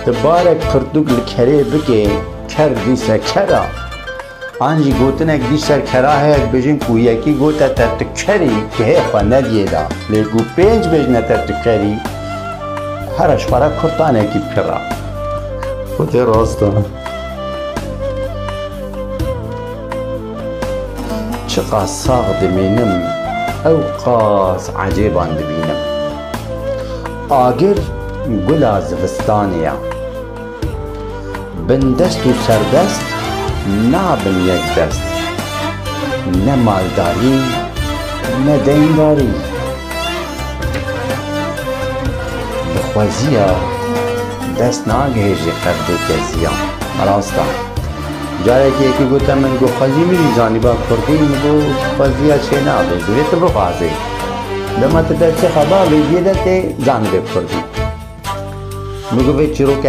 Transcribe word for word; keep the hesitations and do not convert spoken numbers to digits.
Tu barek pirtûk li kerê bike, ker dîse ker a. An jî gotinek dî ser kera heye, dibêjin ku yekî gote te tu ker î, kihê xwe nediyê da. Lê ku pênc bêjine te tu ker î, here ji xwe re kurtanekî pir a. Xwedê rast e. Çiqas sax dimînim, ew qas ecêban dibînim. Agir gula zivistanê ya. Bindest û serdest nabin yek dest. Ne maldarî, ne deyndarî. Bi xweziya dest nagihêjî qevdê keziya. Rast e. Carekî yekî gote min, got, "Xwezî min jî zanîba kurdî." Min got, "Xweziya çê nabe, divê tu bixwazê. Dema tu dersê xwe bavêjiyê de tê zanibê kurdî." Min got, "Vê çîrokê